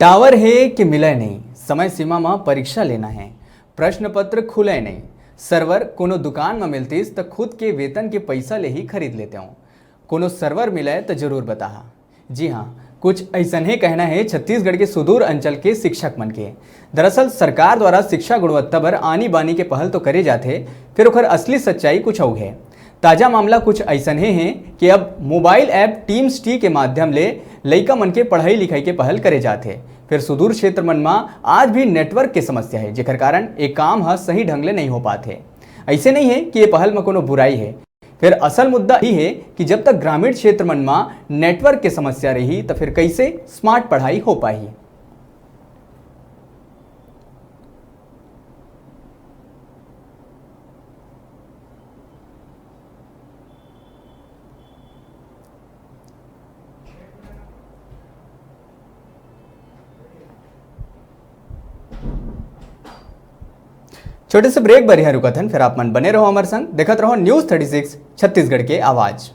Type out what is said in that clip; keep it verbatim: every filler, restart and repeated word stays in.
Tower हे कि मिलय नहीं, समय सीमा म परीक्षा लेना हे, प्रश्न पत्र खुलय नहीं, सर्वर कोनो दुकान म मिलतिस त खुद के वेतन के पइसा ले ही खरीद लेतेंव, कोनो सर्वर मिलय त जरूर बताहा। जी हाँ, कुछ अइसनहे कहना हे छत्तीसगढ़ के सुदूर अंचल के शिक्षक मन के। दरअसल सरकार द्वारा शिक्षा गुणवत्ता बर आनी बानी के पहल तो करे जाथे, फिर ओकर असली सच्चाई कुछ अउ हे। ताजा मामला कुछ अइसनहे हे कि अब मोबाइल ऐप टीम्स टी के माध्यम ले लइका मन के पढ़ाई लिखाई के पहल करे जाथे। फिर सुदूर क्षेत्र मन म आज भी नेटवर्क के समस्या हे, जेकर कारण ए काम ह सही ढंग ले नहीं हो पात हे। अइसे नहीं हे कि ए पहल म कोनो बुराई हे, फिर असल मुद्दा ही हे कि जब तक ग्रामीण क्षेत्र मन म नेटवर्क के समस्या रही, त फिर कइसे स्मार्ट पढ़ाई हो पाही? छोटे से ब्रेक बर इहाँ रुकत हन, फिर आप मन बने रहो हमर संग, देखत रहो न्यूज़ थर्टी सिक्स छत्तीसगढ़ के आवाज़।